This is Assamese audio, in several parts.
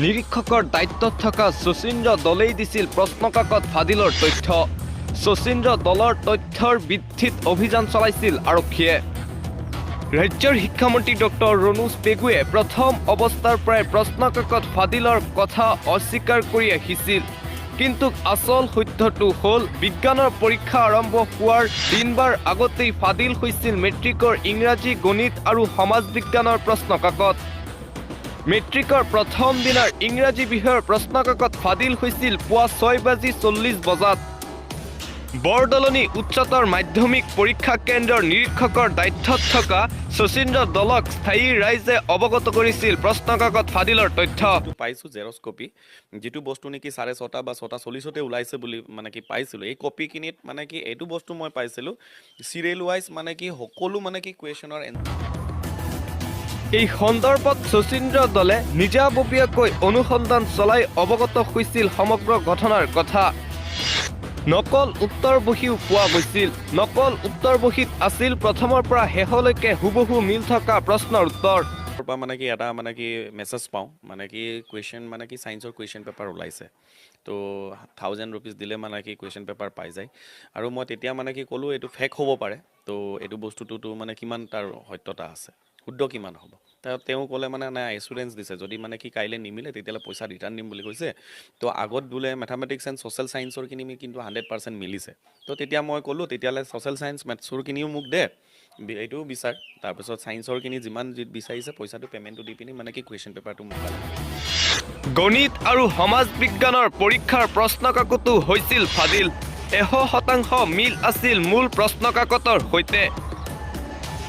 নিৰীক্ষকৰ দায়িত্বত থকা শচীন্দ্ৰ দলেই দিছিল প্ৰশ্নকাকত ফাদিলৰ তথ্য। শচীন্দ্ৰ দলৰ তথ্যৰ ভিত্তিত অভিযান চলাইছিল আৰক্ষীয়ে। ৰাজ্যৰ শিক্ষামন্ত্ৰী ডক্টৰ ৰণোজ পেগুৱে প্ৰথম অৱস্থাৰ পৰাই প্ৰশ্নকাকত ফাদিলৰ কথা অস্বীকাৰ কৰি আহিছিল। কিন্তু আচল সত্যটো হ'ল, বিজ্ঞানৰ পৰীক্ষা আৰম্ভ হোৱাৰ দিনবাৰ আগতেই ফাদিল হৈছিল মেট্ৰিকৰ ইংৰাজী, গণিত আৰু সমাজ বিজ্ঞানৰ প্ৰশ্নকাকত। মেট্ৰিকৰ প্ৰথম দিনাৰ ইংৰাজী বিষয়ৰ প্ৰশ্নকাকত ফাদিল হৈছিল পুৱা 6:40 বজাত। বৰদলনি উচ্চতৰ মাধ্যমিক পৰীক্ষা কেন্দ্ৰৰ নিৰীক্ষকৰ দায়িত্বত থকা শচীন্দ্ৰ দলক স্থানীয় ৰাইজে অৱগত কৰিছিল প্ৰশ্নকাকত ফাদিলৰ তথ্য। যিটো পাইছোঁ জেৰক্স কপি, যিটো বস্তু নেকি 6:30 বা 6:40তে ওলাইছে বুলি মানে কি পাইছিলোঁ, এই কপিখিনিত মানে কি এইটো বস্তু মই পাইছিলোঁ, চিৰিয়েল ৱাইজ মানে কি সকলো মানে কি কুৱেশ্যনৰ এই সন্দৰ্ভত শচীন্দ্ৰ দলে নিজাববীয়াকৈ অনুসন্ধান চলাই অৱগত হৈছিল সমগ্ৰ ঘটনাৰ কথা। নকল উত্তৰ বহীও পোৱা গৈছিল। নকল উত্তৰ বহীত আছিল প্ৰথমৰ পৰা শেষলৈকে হুবহু মিল থকা প্ৰশ্নৰ উত্তৰ। পৰা মানে কি এটা মানে কি মেছেজ পাওঁ, মানে কি কুৱেশ্যন মানে কি ছায়েন্সৰ কুৱেশ্যন পেপাৰ ওলাইছে, তো 1000 ৰুপিজ দিলে মানে কি কুৱেশ্যন পেপাৰ পাই যায়। আৰু মই তেতিয়া মানে কি ক'লোঁ, এইটো ফেক হ'ব পাৰে, তো এইটো বস্তুটোতো মানে কিমান তাৰ সত্যতা আছে, শুদ্ধ কিমান হ'ব? তেওঁ ক'লে মানে নাই, এচুৰেঞ্চ দিছে, যদি মানে কি কাইলৈ নিমিলে, তেতিয়াহ'লে পইচা ৰিটাৰ্ণ দিম বুলি কৈছে। তো আগত বোলে মেথামেটিক্স এণ্ড ছ'চিয়েল ছায়েন্সৰখিনি কিন্তু 100% মিলিছে। তো তেতিয়া মই ক'লোঁ, তেতিয়াহ'লে ছ'চিয়েল ছায়েন্স মেথছৰখিনিও মোক দে, এইটোও বিচাৰ। তাৰপিছত ছায়েন্সৰখিনি যিমান যি বিচাৰিছে, পইচাটো পে'মেণ্টটো দি পিনি মানে কি কুৱেশ্যন পেপাৰটো মোক পালে। গণিত আৰু সমাজ বিজ্ঞানৰ পৰীক্ষাৰ প্ৰশ্নকাকতো হৈছিল ফাদিল। 100% মিল আছিল মূল প্ৰশ্নকাকতৰ সৈতে।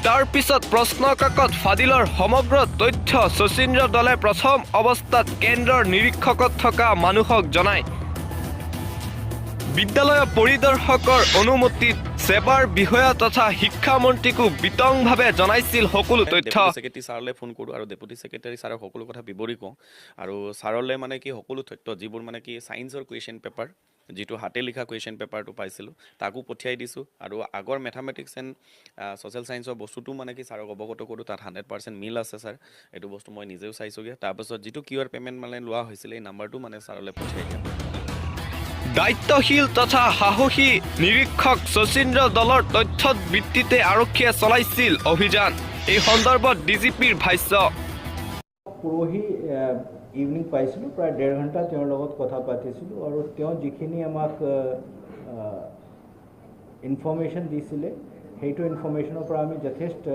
তাৰ পিছত প্ৰশ্নকাকত ফাদিলৰ সমগ্ৰ তথ্য শচীন্দ্ৰ দলে প্ৰথম অৱস্থাত কেন্দ্ৰৰ নিৰীক্ষকত থকা মানুহক জনায়। বিদ্যালয়ৰ পৰিদৰ্শকৰ অনুমতিত ছেবাৰ বিষয়া তথা শিক্ষামন্ত্ৰীকো বিতংভাৱে জনাইছিল সকলো তথ্য। ডেপুটি ছেক্ৰেটাৰী ছাৰলৈ ফোন কৰোঁ আৰু ডেপুটি ছেক্ৰেটাৰী ছাৰক সকলো কথা বিৱৰি কওঁ। আৰু ছাৰলৈ মানে কি সকলো তথ্য, যিবোৰ মানে কি ছায়েন্সৰ কুৱেশ্যন পেপাৰ, যিটো হাতে লিখা কুৱেশ্যন পেপাৰটো পাইছিলোঁ, তাকো পঠিয়াই দিছোঁ। আৰু আগৰ মেথামেটিক্স এণ্ড ছ'চিয়েল ছায়েন্সৰ বস্তুটো মানে কি ছাৰক অৱগত কৰোঁ, তাত 100% মিল আছে ছাৰ, এইটো বস্তু মই নিজেও চাইছোঁগৈ। তাৰপাছত যিটো কিউ আৰ পে'মেণ্ট মানে লোৱা হৈছিলে, এই নাম্বাৰটো মানে ছাৰলৈ পঠিয়াই দিয়া। দায়িত্বশীল তথা সাহসী নিৰীক্ষক শচীন্দ্ৰ দলৰ তথ্যত ভিত্তিতে আৰক্ষীয়ে চলাইছিল অভিযান। এই সন্দৰ্ভত ডি জি পিৰ ভাষ্য। পৰহি ইভিনিং পাইছিলোঁ, প্ৰায় ডেৰ ঘণ্টা তেওঁৰ লগত কথা পাতিছিলোঁ আৰু তেওঁ যিখিনি আমাক ইনফৰ্মেশ্যন দিছিলে, সেইটো ইনফৰ্মেশ্যনৰ পৰা আমি যথেষ্ট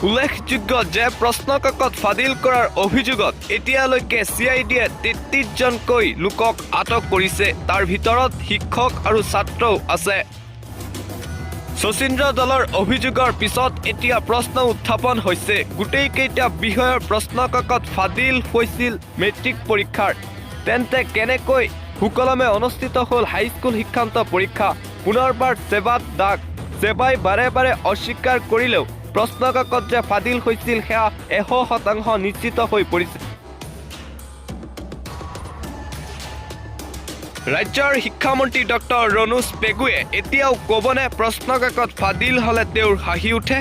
উল্লেখযোগ্য যে প্ৰশ্নকাকত ফাদিল কৰাৰ অভিযোগত এতিয়ালৈকে চি I ডিয়ে 33জনকৈ লোকক আটক কৰিছে। তাৰ ভিতৰত শিক্ষক আৰু ছাত্ৰও আছে। শচীন্দ্ৰ দলৰ অভিযোগৰ পিছত এতিয়া প্ৰশ্ন উত্থাপন হৈছে, গোটেইকেইটা বিষয়ৰ প্ৰশ্নকাকত ফাদিল হৈছিল মেট্ৰিক পৰীক্ষাৰ, তেন্তে কেনেকৈ সুকলমে অনুষ্ঠিত হ'ল হাইস্কুল শিক্ষান্ত পৰীক্ষা? পুনৰবাৰ ছেবাত দাগ। ছেবাই বাৰে বাৰে অস্বীকাৰ কৰিলেও প্ৰশ্নকাকত যে ফাদিল হৈছিল, সেয়া 100% নিশ্চিত হৈ পৰিছে। ৰাজ্যৰ শিক্ষামন্ত্ৰী ডক্টৰ ৰণোজ পেগুৱে এতিয়াও ক'বনে প্ৰশ্নকাকত ফাদিল হ'লে তেওঁৰ হাঁহি উঠে?